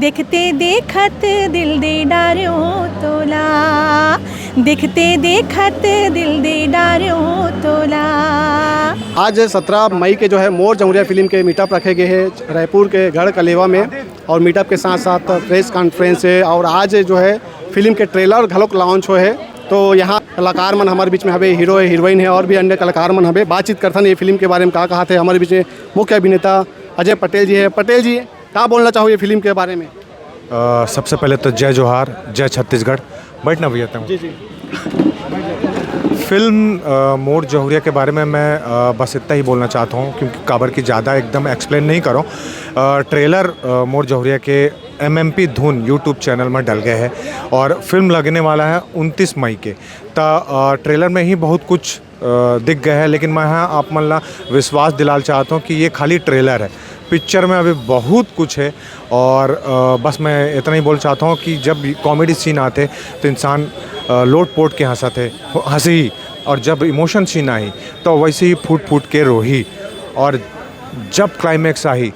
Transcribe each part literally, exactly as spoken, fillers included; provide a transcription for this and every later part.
देखते देखत दिल दे डार्यो तोला, देखते देखत दिल दे डार्यो तोला। आज सत्रह मई के जो है मोर जौहरिया फिल्म के मीटअप रखे गए हैं रायपुर के गढ़ कलेवा में, और मीटअप के साथ साथ प्रेस कॉन्फ्रेंस है, और आज जो है फिल्म के ट्रेलर घलोक लॉन्च होए है। तो यहाँ कलाकार मन हमारे बीच में हवे, हीरो है, हीरोइन है, और भी अन्य कलाकार मन हवे। बातचीत करथन ये फिल्म के बारे में का कहा थे। हमारे बीच में मुख्य अभिनेता अजय पटेल जी है। पटेल जी, का बोलना चाहो ये फिल्म के बारे में? अ, सबसे पहले तो जय जोहार, जय छत्तीसगढ़। बैठना भैया तुम। जी जी। फिल्म अ, मोर जौहरिया के बारे में मैं अ, बस इतना ही बोलना चाहता हूँ, क्योंकि काबर की ज़्यादा एकदम एक्सप्लेन नहीं करो। अ, ट्रेलर अ, मोर जौहरिया के एम एम पी धुन यूट्यूब चैनल में डल गए है और फिल्म लगने वाला है उनतीस मई के। त अ, ट्रेलर में ही बहुत कुछ अ, दिख गए है, लेकिन मैं हाँ आप मन ला विश्वास दिलाल चाहता हूँ कि ये खाली ट्रेलर है। पिक्चर में अभी बहुत कुछ है और अ, बस मैं इतना ही बोल चाहता हूँ कि जब कॉमेडी सीन आते तो इंसान अ, लोट पोट के हंसत है, हंसी, और जब इमोशन सीन आई तो वैसे ही फूट फूट के रोही, और जब क्लाइमैक्स आई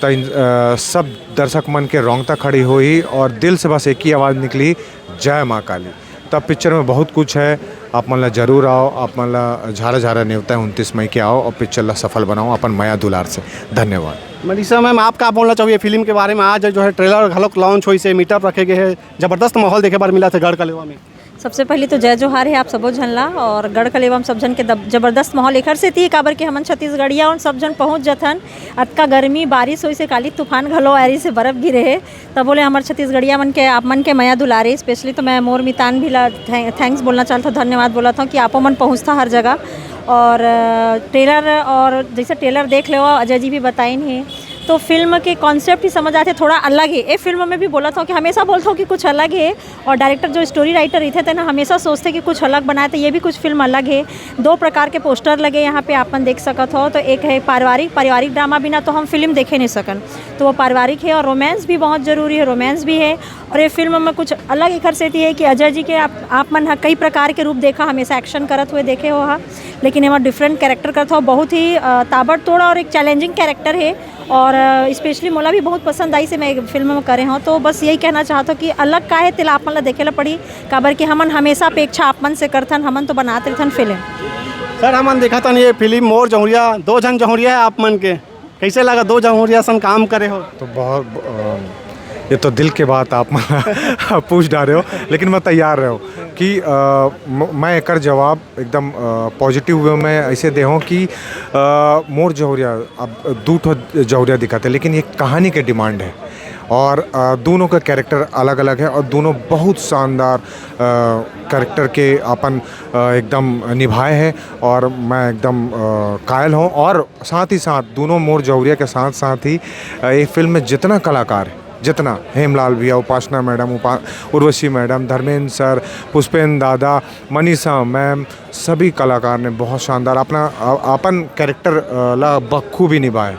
तो इन- अ, सब दर्शक मन के रोंगटा खड़ी हुई और दिल से बस एक ही आवाज़ निकली, जय माँ काली। तब पिक्चर में बहुत कुछ है, आप मन ला जरूर आओ, आप मन ला झारा झारा नेवता है उनतीस मई के, आओ और पिक्चर ला सफल बनाओ अपन मया दुलार से। धन्यवाद। मनीषा मैम, आप का बोलना चाहोगे फिल्म के बारे में? आज जो है ट्रेलर घलोक लॉन्च होइस है, मीटअप रखे गए हैं, जबरदस्त माहौल देखे बर मिला थे गढ़ कलेवा में। सबसे पहले तो जय जोहार है आप सबो झन ला, और गढ़ कलेवा में सब झन के दब- जबरदस्त माहौल एकर सेती है, काबर के हमन छत्तीसगढ़िया और सब झन पहुँच जथन। अतका गर्मी, बारिश होइस है, काली तूफान घलो आए रहिस है, बर्फ गिरे है, तब बोले हमर छत्तीसगढ़िया मन के, आप मन के मया दुलारे, स्पेशली तो मैं मोर मितान भी ला थैं-, थैंक्स बोलना चाहत हूँ, धन्यवाद बोलत हूँ कि आपो मन पहुँचता हर जगह। और अ, ट्रेलर, और जैसे ट्रेलर देख ले अजय जी भी बताइन है, तो फिल्म के कॉन्सेप्ट ही समझ आते, थोड़ा अलग है। ए फिल्म में भी बोलत हूँ कि हमेशा बोलत हूँ कि कुछ अलग है, और डायरेक्टर जो स्टोरी राइटर रहिथे तेन ह हमेशा सोचथे कि कुछ अलग बनाए, तो ये भी कुछ फिल्म अलग है। दो प्रकार के पोस्टर लगे यहाँ पे, आप मन देख सकत हो। तो एक है पारिवारिक, पारिवारिक ड्रामा बिना तो हम फिल्म देखे नहीं सकन, तो वो पारिवारिक है। और रोमांस भी बहुत ज़रूरी है, रोमांस भी है। और ये फिल्म में कुछ अलग एकर सेती है कि अजय जी के आप, आप मन ह कई प्रकार के रूप देखा, हमेशा एक्शन करत हुए देखे हो हा, लेकिन एमा डिफरेंट कैरेक्टर करत हो, बहुत ही अ, ताबड़तोड़ और एक चैलेंजिंग कैरेक्टर है। और स्पेशली मोला भी बहुत पसंद आइस हे, मैं फिल्म में करे हूँ, तो बस यही कहना चाहत हूँ कि अलग का है तेला आप मन ला देखे ला पड़ी, काबर कि हमन हमेशा अपेक्षा आप मन से करथन, हमन तो बनात रहिथन फिल्म। सर, हमन देखत हन ये फिल्म मोर जौहरिया, दो झन जौहरिया है आप मन के, कैसे लगा दो जौहरिया सन काम करे हो? तो बहुत अ, ये तो दिल के बात आप पूछ डारे हो, लेकिन मैं तैयार रहो कि अ, म- मैं एकर जवाब एकदम पॉजिटिव वे में ऐसे दे हूँ कि अ, मोर जौहरिया, अब दू ठो जौहरिया दिखत है, लेकिन ये कहानी के डिमांड है और अ, दोनों का कैरेक्टर अलग अलग है और दोनों बहुत शानदार कैरेक्टर के अपन अ, एकदम निभाए हैं और मैं एकदम अ, कायल हूँ। और साथ ही साथ दोनों मोर जौहरिया के साथ साथ ही अ, ये फिल्म में जितना कलाकार है, जितना हेमलाल भैया, उपासना मैडम, उपा उर्वशी मैडम, धर्मेंद्र सर, पुष्पेंद्र दादा, मनीषा मैम, सभी कलाकार ने बहुत शानदार अपना अ, अपन कैरेक्टर अ, ला बखूबी निभाए।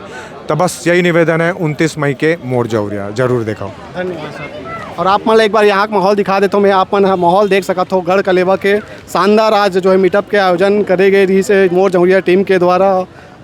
तो बस यही निवेदन है, उनतीस मई के मोर जौहरिया जरूर दिखाओ। धन्यवाद सर। और आप मन ला एक बार यहाँ का माहौल दिखा देता हूँ मैं, आप मन ह माहौल देख सकत हो गढ़ कलेवा के शानदार आज जो है मीटअप के आयोजन करे गए रहिस हे मोर जौहरिया टीम के द्वारा।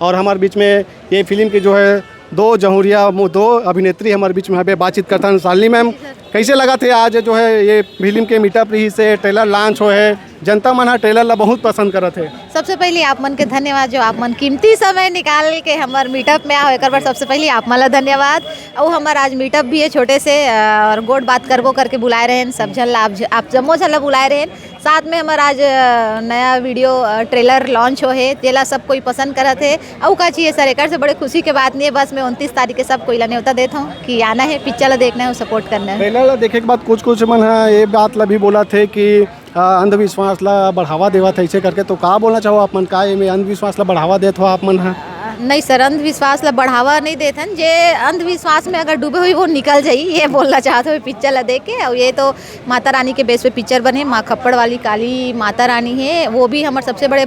और हमारे बीच में ये फिल्म के जो है दो जौहरिया मो- दो अभिनेत्री हमारे बीच में हबे, बातचीत करथन। शालिनी मैम, कैसे लगत हे आज जो है ये फिल्म के मीटअप रहिस हे, ट्रेलर लॉन्च होए हे, जनता मन ह ट्रेलर ला बहुत पसंद करत हे? सबसे पहले आप मन के धन्यवाद जो आप मन कीमती समय निकाल के हमार मीटअप में आओ, एकर बर सबसे पहले आप मन ला धन्यवाद। और हमार आज मीटअप भी है छोटे से, अ, और गोठ बात करबो करके बुलाए रहेन सब झन ला, आप ज- आप जम्मो झन ला बुलाए रहेन। साथ में हमार आज अ, नया वीडियो, अ, ट्रेलर लॉन्च हो हे, जेला सब कोई पसंद करत हे। अउ का चाहिए सर, एकर से बड़े खुशी के बात नहीं है। बस मैं उनतीस तारीख के सब कोई ला न्योता देत हूँ कि आना है, पिक्चर ला देखना है, सपोर्ट करना है। ट्रेलर ला देखे के बाद कुछ कुछ मन ह ये बात ला भी बोलत हे कि अ, अंधविश्वास ला बढ़ावा देवत हे ऐसे करके, तो का बोलना चाहो आप मन, का एमे अंधविश्वास ला बढ़ावा देत हो आप मन ह? नहीं सर, अंधविश्वास ला बढ़ावा नहीं देत हन। जे अंधविश्वास में अगर डूबे हुई वो निकल जाई, ये बोलना चाहत हूँ पिक्चर ला देख के। और ये तो माता रानी के बेस पे पिक्चर बने, माँ खप्पड़ वाली काली माता रानी है, वो भी हमारे सबसे बड़े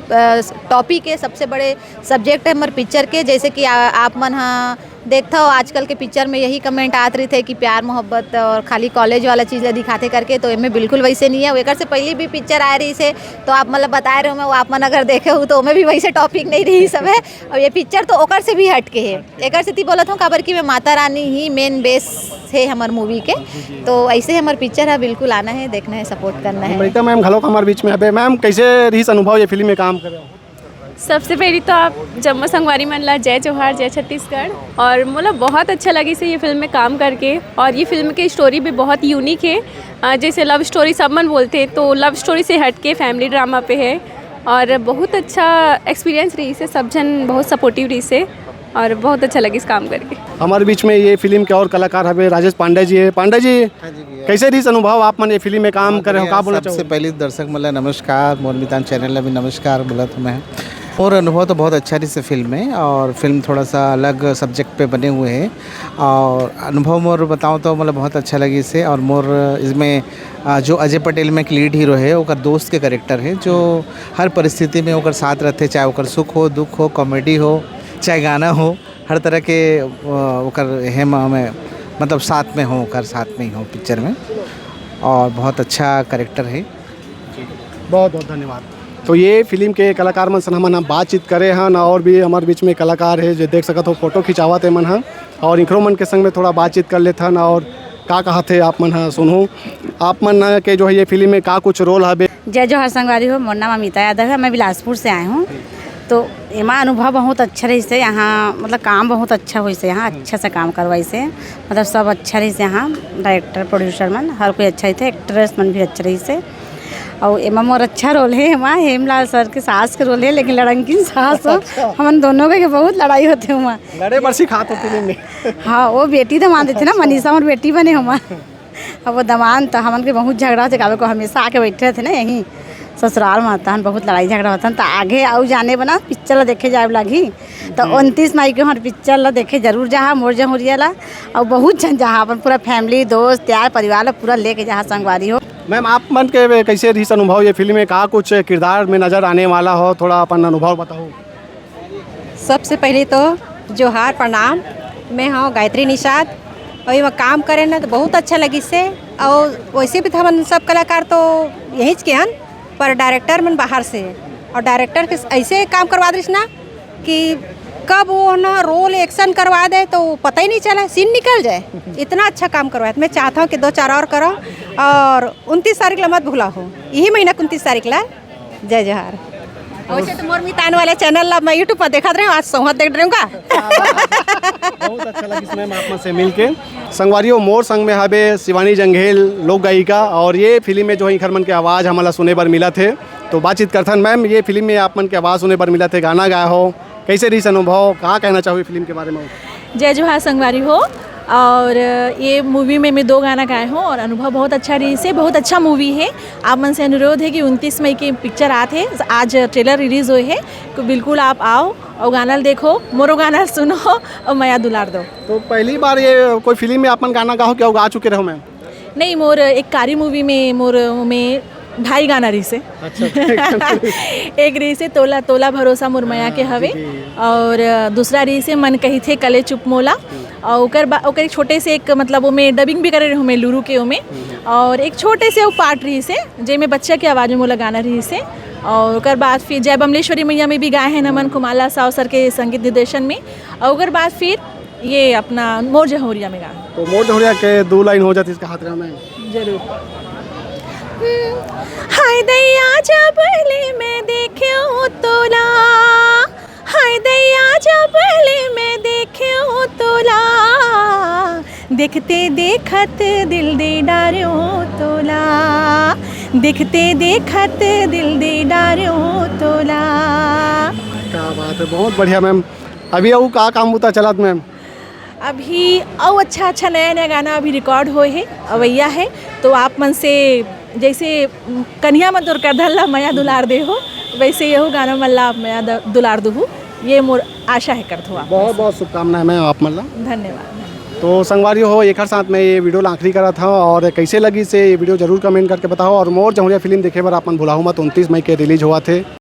टॉपिक है, सबसे बड़े सब्जेक्ट है हमारे पिक्चर के। जैसे कि आ, आप मन हा देखथव, आजकल के पिक्चर में यही कमेंट आत रहिथे कि प्यार मोहब्बत और खाली कॉलेज वाला चीज़ ला दिखाथे करके, तो एमे बिल्कुल वैसे नहीं है। एकर से पहले भी पिक्चर आए रहिस हे, तो आप मतलब बताए रहे हो, मैं, आप मन अगर देखे हो तो ओमे भी वैसे टॉपिक नहीं रहिस हवे। और ये पिक्चर तो ओकर से भी हट के है। एकर सेती बोलत हूँ, काबर कि मैं माता रानी ही मेन बेस है हमर मूवी के, तो ऐसे हमर पिक्चर है, बिल्कुल आना है, देखना है, सपोर्ट करना है। अमृता मैम घलो हमारे बीच में हबे। मैम, कैसे रहिस अनुभव ये फिल्म में काम करे? सबसे पहली तो आप जम्मो संगवारी मन ला जय जोहार, जय छत्तीसगढ़। और मोला बहुत अच्छा लगिस हे ये फिल्म में काम करके, और ये फिल्म की स्टोरी भी बहुत यूनिक है। अ, जैसे लव स्टोरी सब मन बोलते हैं, तो लव स्टोरी से हट के फैमिली ड्रामा पे है, और बहुत अच्छा एक्सपीरियंस रहिस हे, सब झन बहुत सपोर्टिव रहिस हे, और बहुत अच्छा लगिस काम करके। हमारे बीच में ये फिल्म के और कलाकार हवे, राजेश पांडे जी है। पांडे जी, हाँ जी भैया। कैसे रहिस अनुभव, आप मन ये फिल्म में काम हाँ करे हो, भैया, का बोलना सबसे चाहोगे? पहले दर्शक मन ला नमस्कार, मोर मितान चैनल ला भी नमस्कार बोलत हूँ मैं। और अनुभव तो बहुत अच्छा रहिस फिल्म में, और फिल्म थोड़ा सा अलग सब्जेक्ट पे बने हुए हैं, और अनुभव मोर बताऊँ तो मतलब बहुत अच्छा लगिस हे। और मोर इसमें, आ, जो अजय पटेल में एक लीड हीरो है, ओकर दोस्त के कैरेक्टर है, जो हर परिस्थिति में ओकर साथ रहते, चाहे ओकर सुख हो, दुख हो, कॉमेडी हो, चाहे गाना हो, हर तरह के, आ, ओकर हेम में, मतलब साथ में हो, ओकर साथ में ही हो पिक्चर में। और बहुत अच्छा कैरेक्टर है। बहुत बहुत धन्यवाद। तो ये फिल्म के कलाकार मन सन हमन ह बातचीत करे हन, और भी हमारे बीच में कलाकार है, जो देख सकत हो फोटो खिंचावत है मन ह, और इखरो मन के संग में थोड़ा बातचीत कर लेथन। और का कहत है आप मन ह, सुनहू, आप मन ह के जो है ये फिल्म में का कुछ रोल हवे? जय जोहार संगवारी हो, मोर नाम अमिता यादव है, मैं बिलासपुर से आए हूँ। तो एमा अनुभव बहुत अच्छा रहिस हे यहाँ, मतलब काम बहुत अच्छा होइस हे यहाँ, अच्छा से काम करवाइस हे, मतलब सब अच्छा रहिस हे यहाँ, डायरेक्टर प्रोड्यूसर मन हर कोई अच्छा रहिस हे, एक्ट्रेस मन भी अच्छा रहिस हे। और एमा मोर अच्छा रोल है, एमा हेमलाल सर के सास के रोल है, लेकिन लड़ंकिन सास हो। अच्छा। हमन दोनों के बहुत लड़ाई होथे ओमा। लड़े बर सिखात हो फिल्म में। हाँ, वो बेटी दमांद देथे ना, मनीषा मोर बेटी बने ओमा। अब वो दमांद तो हमन के बहुत झगड़ा होथे, काबर को हमेशा आके बैठे रहथे ना यहीं ससुराल में, तहन बहुत लड़ाई झगड़ा होथन। तो आगे अउ जाने बना पिक्चर ला देखे जाए लागही। तो जी। उनतीस मई के हर पिक्चर ला देखे जरूर जाहा, मोर जहुरिया ला। और बहुत झन जाहा, अपन पूरा फैमिली, दोस्त यार परिवार ला पूरा लेके जाहा संगवारी हो। मैम, आप मन के कैसे रहिस अनुभव ये फिल्म में, का कुछ किरदार में नजर आने वाला हो, थोड़ा अपन अनुभव बताओ। सबसे पहले तो जोहार, प्रणाम। मैं हूँ गायत्री निषाद, और एमा काम करे ना तो बहुत अच्छा लगिस हे। और वैसे भी तो हमन सब कलाकार तो यहीं के हन, पर डायरेक्टर मन बाहर से हे। और डायरेक्टर के ऐसे काम करवा दिस ना कि कब वो ना रोल एक्शन करवा दे तो पता ही नहीं चला, सीन निकल जाए। इतना अच्छा काम करवाए। मैं चाहता हूँ कि दो चार और करो, और उनतीस तारीख ला मत भूला हो, यही महीना के उनतीस तारीख ला। जय जोहार। वैसे तो मोर मितान वाला चैनल ला मैं YouTube पर देखत रहे हूँ, आज संवाद देख रहे हूँ का। बहुत अच्छा लगिस मैम आप मन से मिलके। संगवारी हो, मोर संग में हबे शिवानी जंघेल, लोक गायिका, और ये फिल्म में जो है इखर मन के आवाज़ हमन ला सुने बर मिलत हे। तो बातचीत करथन। मैम, ये फिल्म में आप मन के आवाज़ सुने बर मिलत हे, गाना गाए हो, कैसे रहिस अनुभव, का कहना चाहो फिल्म के बारे में? जय जोहार संगवारी हो। और ये मूवी में मैं दो गाना गाए हूँ और अनुभव बहुत अच्छा रहिस हे, बहुत अच्छा मूवी है। आप मन से अनुरोध है कि उनतीस मई के पिक्चर आत हे, आज ट्रेलर रिलीज होए हे, तो बिल्कुल आप आओ और गाना ल देखो, मोरो गाना ल सुनो और मया दुलार दो। तो पहली बार ये कोई फिल्म में आप मन गाना गाहो, क्या गा चुके रहो मैम? नहीं, मोर एक कारी मूवी में मोर में ढाई गाना रहिस हे। अच्छा। एक रहिस हे तोला, तोला भरोसा मोर मया के हाँ, हवे, जी, जी। और दूसरा रहिस हे मन कहिथे कले चुप मोला, और ओकर बा-, ओकर एक छोटे से एक, मतलब, ओमे डबिंग भी करे रहूँ मैं लुरु के ओमे, हम्म। और एक छोटे से वो पार्ट रहिस हे, जेमे बच्चा के आवाज़ में मोला गाना रहिस हे, और ओकर बाद फिर जय बमलेश्वरी मैया में भी गाए हैं नमन कुमार लाल साव सर के संगीत निर्देशन में, और ओकर बाद फिर ये अपना मोर जहुरिया में गाना। तो मोर जहुरिया के दो लाइन हो जाती इसका हाथ में। जरूर। हम्म, हाय दैया जब ले मैं देख्यो तोला, हाय दैया जब ले मैं देख्यो तोला, देखते देखत दिल दे डार्यो तोला, देखते देखत दिल दे डार्यो तोला। क्या बात है, बहुत बढ़िया मैम। अभी अउ का काम बुता चलत मैम? अभी अउ अच्छा अच्छा नया नया गाना अभी रिकॉर्ड होए हे, अवैया है, तो आप मन से जैसे कन्हैया मन तोर करधन ला मया दुलार दे हो, वैसे यहू गाना मन ला आप मया द-, दुलार दुहू, ये मोर आशा है करथो आप मन से। बहुत बहुत शुभकामनाएं मैम आप मन ला। धन्यवाद। तो संगवारी हो, एकर साथ मैं ये वीडियो ला आखिरी करत हूँ और कैसे लगिस ये वीडियो जरूर कमेंट करके बताओ और मोर जहुरिया फिल्म देखे बर आप मन भुलाहू मत, उनतीस मई के रिलीज होवत हे।